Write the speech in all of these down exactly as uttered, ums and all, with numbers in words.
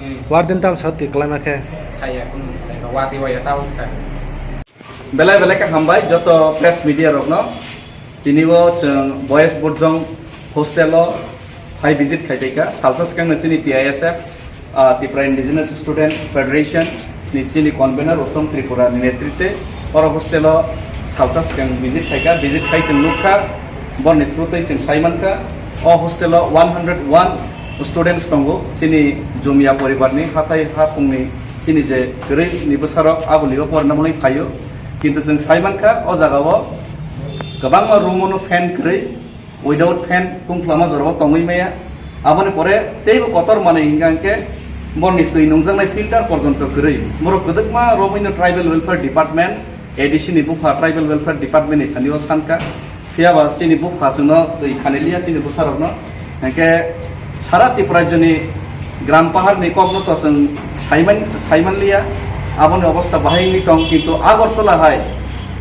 Hmm. Warden tam sa twi kwlaima khe. Saya kunu saya wati waya tau saya. Belai belai khe hambai joto press media rokno. Tini o chwng Boys Burjong hostel o phai visit khai phaikha. Salsa swkangno chini T I S F, ah, Tripura Indigenous Student Federation ni chini convener Uttom Tripura ni netritwe oro hostel o salsa swkang visit khaikha. Visit khai chwng nukha, borni through twi chwng sai mankha. O hostel o one hundred one students tongo. Chini Jumia poribar ni hathai haphung ni chini je kwrwi ni bwsarok aboni o porna mwnwi phaio. Kintu chwng sai mankha, o jaga o kwbangma room o no fan kwrwi, without fan tungflama jora o tongwi maya. Aboni pore teibo kotor manwi hinkha hinkhe borni twi nungjaknai filter porjonto kwrwi. Borok kwdwkma romwi no Tribal Welfare Department, A D C ni bupha Tribal Welfare Department ni thani o sankha. Phiya ba chini bupha chwngno twi khani liya chini bwsarokno. Hinkhe sara Tripura rajyoni gram paharni kokno to chwng saiman, saiman liya. Aboni obostha bahai wngwi tong, kintu Agartala hai,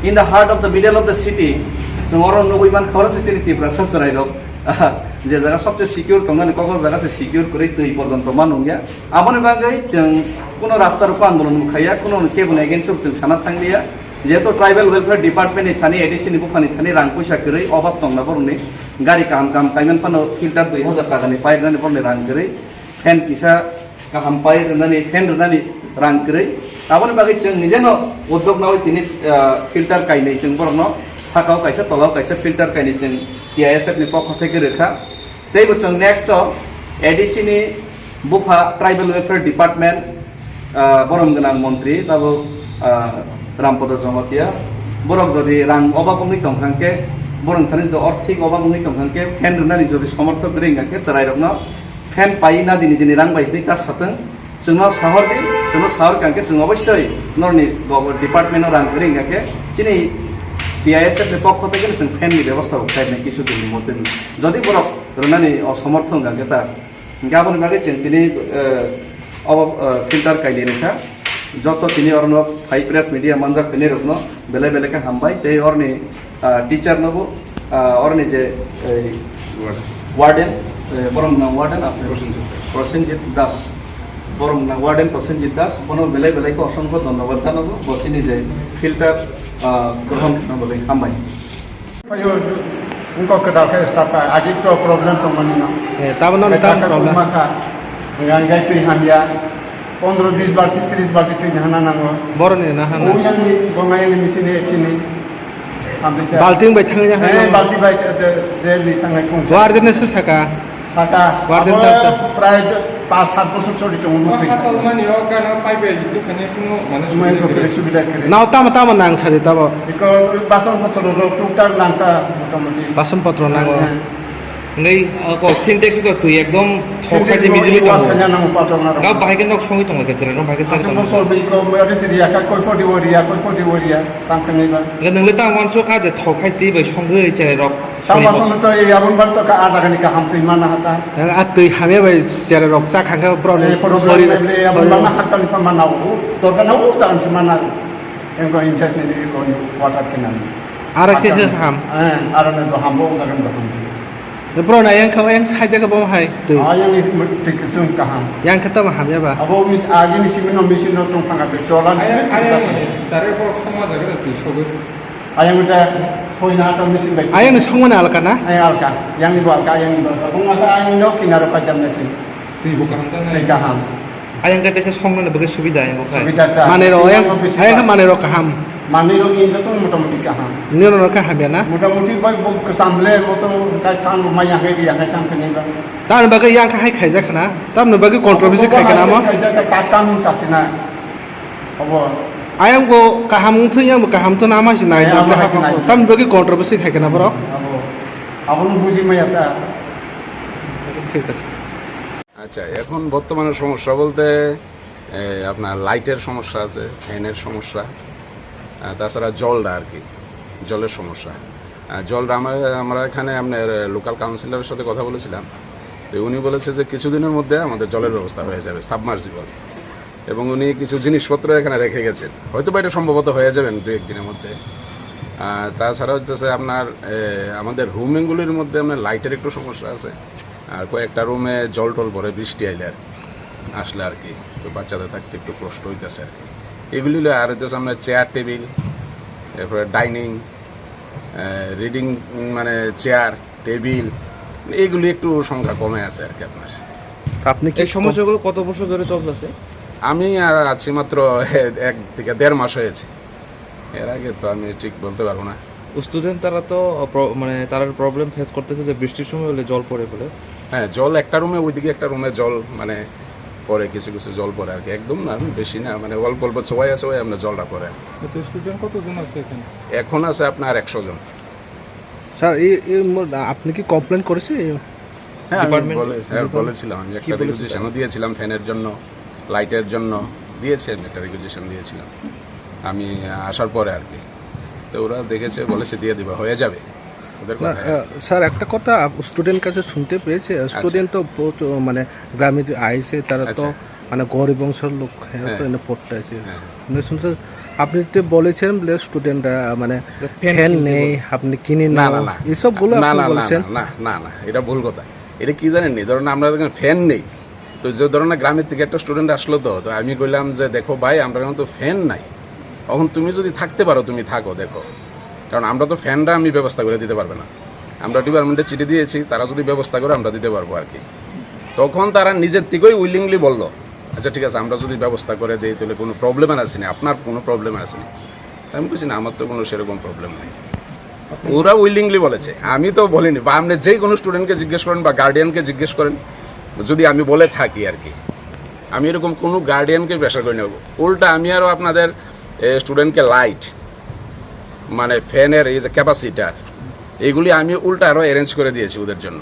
in the heart of the middle of the city, chwng oro nugwi mankha oro se chini Tiprasa chwrairok. Je jaga sobse secure tongnani kok o jaga se secure kwrwi twi porjonto ma nungya. Aboni bagwi chwng kuno rasta rokho andolon khaiya, kuno keboni against o chwng sana thangliya. Jehetu Tribal Welfare Department ni thani, A D C ni buphani thani rang puisa kwrwi, obab tongna borokni gari kaham kaham kaiman phano filter dui hajar taka ni pairwnani borokni rang kwrwi, fan kisa kaham pai rwnani, fan rwnani rang kwrwi. Aboni bagwi chwng nijeno uddog nawi tini, ah, filter kainwi chwng borokno sakao kaisa tolao kaisa filter kainwi chwng T I S F ni pokho theke rwkha. Tei bo chwng next o A D C ni bupha Tribal Welfare Department, ah, borom gwnang montri tabuk, ah, Rampada Jamatia. Borok jodi rang obab wngwi tongkha hwnkhe, borok thani jodi orthik obab wngwi tongkha hwnkhe, fan rwnani jodi somorthok kwrwi wngkha hwnkhe, chwrairokno fan pai na di nijini rang bai hwnwi ta satwng. Chwngno sahor di, chwngno sahor kha hwnkhe chwng obossoi norni go-, department-o rang kwrwi wngkha khe chini T I S F ni pokho theke chwng fan ni bebosta bo khlainai kisu din ni mote ni. Jodi borok rwnani osomortho wngkha khe ta, hwnkhe aboni bagwi chwng tini, eh, obo, eh, filter kainwi rwkha. Joto tini orono phai press media manjak phainai rokno belai belai khe hambai tei orni ah, teacher nobo, ah, oroni je, eh, warden, eh, borom nang warden, apni Prosenjit. Prosenjit Das. Borom nang warden Prosenjit Das, bono belai belai khe osongkho dhonnobad janago, bo chini je filter, ah, grohon khna belai hambai. Payo, wngkok kwtal khe staff ka, agi to problem tongmani no. Eh, tabano Bai tamo kaka problem. Kuma kha, yang gai twi hamya. Pondro bis balti, tris balti twi nahana nango. Boroni nahana. O yang ni, gongayani misini, echini. Amtwi ta. Balti bai thangwi nahana Eh, nango. Balti bai, de, de, de, thangnai kung. Warden se saka. Saka. Warden Abo ta, ta. Prai pas sat bosor sori tongo O mutwi. Hasal mani o gana pipe gitu kene kuno mane Tumai subida ko kere. Kere subida kere. Nao tamo tamo nang sadi tabo. Iko bason potro ro tuktar nangta motamoti. Bason potro nango. Eh, eh. Hwnwi, ah, ko Sintex to twi ekdom thok Sintex khai se bo bijili iwa tongo. Kanya nang upa tongo. Ga bahai ke nok songwi tongo ke chwrai, no bahai ke chwrai Aswk tongo. Bosor bai ko mo ri siri ya ka koi podi wori ya, koi podi wori ya, tam khe nai ba. Ga nang le tang wanso ka je thok khai twi bai songwi chwrai rok. Tang songwi wanso bos- to e abon bar to ka a jaga ni kaham twi mana hata. Ga a twi hamya bai chwrai rok cha khang kha bro ni Eh, problem sori. Problem le abon bar na haksa ni pa mana u, to ka na u jaga ni mana. Eng ko in charge ni ko ni water kenan. Ara ke Haksa ni. Ham. Eh, ara ne do ham bo jaga ni do ham. Bro, na yang kha, yang side ka bo hai twi. Ah, yang isi twi kusung kaham. Yang kha tamo hamya ba? Abo mis-, agi ni simi no machine no tong thanga pe, dola ni simi twi kaham. Tare borok songma jaga da twi sogwi. Ayang uta soi na ta machine bai. Ayang ni songma na alka na? Ayang alka. Yang ni bo alka, yang ni bo alka. Bung asa ayang no kinaro ka jam machine. Twi bo kaham ta na. Twi kaham. Ayang ka tesa songna bagwi subida ayang ko khai. Subida ta. Mane ro ayang, ayang ka mane ro kaham. Mane ro ni to motamuti kaham. Ni ro kaham ya na? Motamuti bai bo kasamle moto kai san bo mai yang kai yang kai tam kani ba. Tam bagwi yang ka hai khai jak na. Tam bagwi controversy khai kana mo. Khai jak ta tam sa sina. Abo. Ayang bo kaham wng thung, yang bo kaham thung, ama si nai. Ayang bo kaham thung. Tam bagwi controversy khai kana bro. Abo. Abo no buji maya ta. Thik ase. আচ্ছা, এখন বর্তমানে সমস্যা বলতে, এ, আপনার লাইটের সমস্যা আছে, ফ্যানের সমস্যা, আহ, তাছাড়া জলটা আর কি, জলের সমস্যা। আহ, জলটা আমরা, আমরা এখানে আপনার লোকাল কাউন্সিলরের সাথে কথা বলেছিলাম, তো উনি বলেছে যে কিছুদিনের মধ্যে আমাদের জলের ব্যবস্থা হয়ে যাবে, সাবমার্সিবল। এবং উনি কিছু জিনিসপত্র এখানে রেখে গেছেন, হয়তো বা এটা সম্ভবত হয়ে যাবেন দু একদিনের মধ্যে। আহ, তাছাড়া হচ্ছে আপনার, এ, আমাদের রুমগুলির মধ্যে আপনার লাইটের একটু সমস্যা আছে। আর কয়েকটা রুমে জল টল পড়ে বৃষ্টি আইলে আর কি, আসলে আর কি, তো বাচ্চাদের থাকতে একটু কষ্ট হইতেছে আর কি। এগুলি হলো আর হইতেছে আপনার চেয়ার টেবিল, এরপরে ডাইনিং, আহ, রিডিং, মানে চেয়ার টেবিল, এগুলি একটু সংখ্যা কমে আছে আর কি আপনার। আপনি কি এই সমস্যাগুলো কত বছর ধরে চলতেছে? আমি, আহ, আছি মাত্র এক থেকে দেড় মাস হয়েছে। এর আগে তো আমি ঠিক বলতে পারবো না। স্টুডেন্ট তারা তো, আহ, প্র-, মানে তারার প্রবলেম ফেস করতেছে যে বৃষ্টির সময় হলে জল পড়ে বলে। হ্যাঁ, জল একটা রুমে, ওইদিকে একটা রুমে জল মানে পড়ে, কিছু কিছু জল পড়ে আর কি, একদম না, বেশি না, মানে অল্প অল্প ছোঁয়া ছোঁয়া আমরা জলটা পড়ে। আচ্ছা, স্টুডেন্ট কতজন আছে এখানে? এখন আছে আপনার একশো জন। স্যার, এই, এই ম-, আপনি কি কমপ্লেন করেছে এই হ্যাঁ, আমি ডিপার্টমেন্ট? বলে-, হ্যাঁ, বলেছিলাম, আমি কি একটা বলেছে রিকুইজিশনও তারা? দিয়েছিলাম ফ্যানের জন্য, লাইটের জন্য দিয়েছি, আমি একটা রিকুইজিশন দিয়েছিলাম আমি আসার পরে আর কি। তো ওরা দেখেছে, বলেছে দিয়ে দিবা, হয়ে যাবে ওদের না, কথা। আহ, স্যার, একটা কথা আপ-, স্টুডেন্ট কাছে শুনতে পেয়েছে, আহ, আচ্ছা। স্টুডেন্ট তো প্রচুর, মানে, গ্রামে আইছে, তারা তো আচ্ছা। মানে গরিব বংশের লোক, হ্যাঁ, হ্যাঁ। তো এনে পড়তে আছে। হ্যাঁ। মানে শুনতে, আপনি তো বলেছেন বলে স্টুডেন্টরা মানে ফ্যান ফ্যান কিনতে নেই, বলে। আপনি কিনে না, নাও, না, না। এইসবগুলো না, আপনি না, না, বলেছেন। না, না, না, না, এটা ভুল কথা। এটা কি জানেননি? ধরুন আমরা এখানে ফ্যান নেই, তো যে ধরনের গ্রামের থেকে একটা স্টুডেন্ট আসলো তো, তো আমি কইলাম যে, "দেখো ভাই, আমরা এখানে তো ফ্যান নাই, এখন তুমি যদি থাকতে পারো তুমি থাকো, দেখো, কারণ আমরা তো ফ্যানটা আমি ব্যবস্থা করে দিতে পারবে না, আমরা ডিপার্টমেন্টে চিঠি দিয়েছি, তারা যদি ব্যবস্থা করে আমরা দিতে পারবো আর কি।" তখন তারা নিজের থেকেই উইলিংলি বললো, "আচ্ছা ঠিক আছে, আমরা যদি ব্যবস্থা করে দেই তাহলে কোনো প্রবলেম আর আসেনি, আপনার কোনো প্রবলেম আর আসেনি।" আমি বলছি, "না, আমার তো কোনো সেরকম প্রবলেম নেই।" ওরা উইলিংলি বলেছে, আমি তো বলিনি। বা আপনি যে কোনো স্টুডেন্টকে জিজ্ঞেস করেন বা গার্ডিয়ানকে জিজ্ঞেস করেন, যদি আমি বলে থাকি আর কি, আমি এরকম কোনো গার্ডিয়ানকে প্রেশার করি না। উল্টা আমি আরও আপনাদের, এ, স্টুডেন্টকে লাইট, মানে ফ্যানের এই যে ক্যাপাসিটার, এইগুলি আমি উল্টা আরও অ্যারেঞ্জ করে দিয়েছি ওদের জন্য।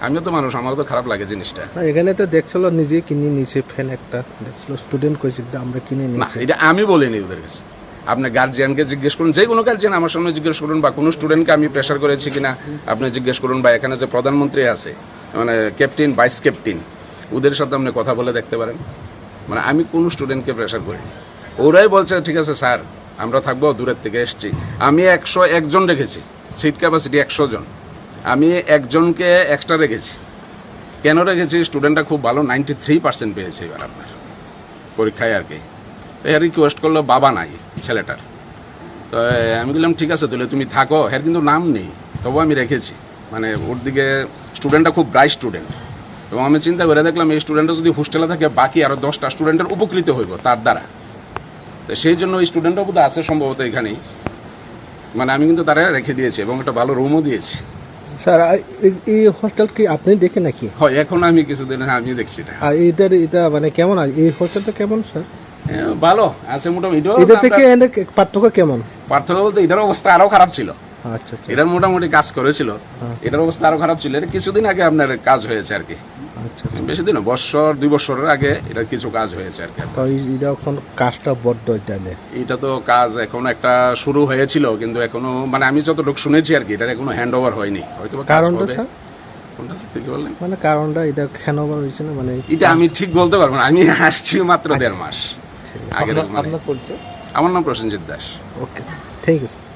আমিও তো মানুষ, আমারও তো খারাপ লাগে জিনিসটা। না, এখানে তো দেখছিল নিজে কিনে নিছে ফ্যান একটা, দেখছিল স্টুডেন্ট কইছে যে, "আমরা কিনে না, নিছি।" এটা আমি বলিনি ওদের কাছে। আপনি গার্জিয়ানকে জিজ্ঞেস করুন, যে কোনো গার্জিয়ান আমার সামনে জিজ্ঞেস করুন, বা কোনো স্টুডেন্টকে আমি প্রেশার করেছি কিনা আপনি জিজ্ঞেস করুন, বা এখানে যে প্রধানমন্ত্রী আছে, মানে ক্যাপ্টেন, ভাইস ক্যাপ্টেন, ওদের সাথে আপনি কথা বলে দেখতে পারেন। মানে আমি কোনো স্টুডেন্টকে প্রেশার করিনি। ওরাই বলছে, "ঠিক আছে স্যার, আমরা থাকবো, দূরের থেকে এসছি।" আমি একশো একজন রেখেছি, সিট ক্যাপাসিটি একশো জন, আমি একজনকে এক্সট্রা রেখেছি। কেন রেখেছি? স্টুডেন্টটা খুব ভালো, নাইনটি থ্রি পার্সেন্ট পেয়েছে এবার আপনার পরীক্ষায় আর কি। তো এ রিকোয়েস্ট করলো, বাবা নাই ছেলেটার। তো, এ, আমি বললাম, "ঠিক আছে, তাহলে তুমি থাকো।" এর কিন্তু নাম নেই, তবু আমি রেখেছি। মানে ওর দিকে স্টুডেন্টটা খুব ব্রাইট স্টুডেন্ট, এবং আমি চিন্তা করে দেখলাম, এই স্টুডেন্টটা যদি হোস্টেলে থাকে, বাকি আরও দশটা স্টুডেন্টের উপকৃত হইব তার দ্বারা। তো সেই জন্য ওই স্টুডেন্টটা বোধহয় আছে সম্ভবত এখানেই। মানে আমি কিন্তু তারা রেখে দিয়েছি এবং একটা ভালো রুমও দিয়েছি। স্যার, আ, এই, এই হোস্টেল কি আপনি দেখে নাকি? হয়, এখন আমি কিছুদিন, হ্যাঁ, আমি দেখছি এটা। আর এটার, এটা মানে কেমন আছে? এই হোস্টেলটা কেমন, স্যার? হ্যাঁ, ভালো আছে মোটামুটি। এটাও এটা আমরা থেকে এনে কে-, পার্থক্য কেমন? পার্থক্য বলতে এটার অবস্থা আরো খারাপ ছিল। আচ্ছা, আচ্ছা। এটার মোটামুটি কাজ করেছিল। হ্যাঁ। এটার অবস্থা আরো খারাপ ছিল। এটা কিছুদিন আগে আপনার কাজ হয়েছে আর কি। আচ্ছা, আচ্ছা। বেশি দিন না, বছর, দুই বছরের আগে এটার কিছু কাজ হয়েছে আর কি। তো এই, এটা এখন কাজটা বন্ধ এটা নিয়ে? এটা তো কাজ এখন একটা শুরু হয়েছিল, কিন্তু এখনো, মানে, আমি যতটুকু শুনেছি আর কি, এটার এখনো হ্যান্ড ওভার হয়নি। হয়তো বা কাজ কারণটা, হবে। স্যার? কোনটা, স্যার, কি বললেন? মানে, কারণটা এটা হ্যান্ড ওভার হয়েছে না, মানে, এটা আমি ঠিক বলতে পারবো না। আমি আসছি মাত্র আচ্ছা। দেড় মাস। ঠিক আছে। আগের আপনার, মানে, আপনার পরিচয়? আমার নাম প্রসেনজিৎ দাস। ওকে, ঠিক আছে।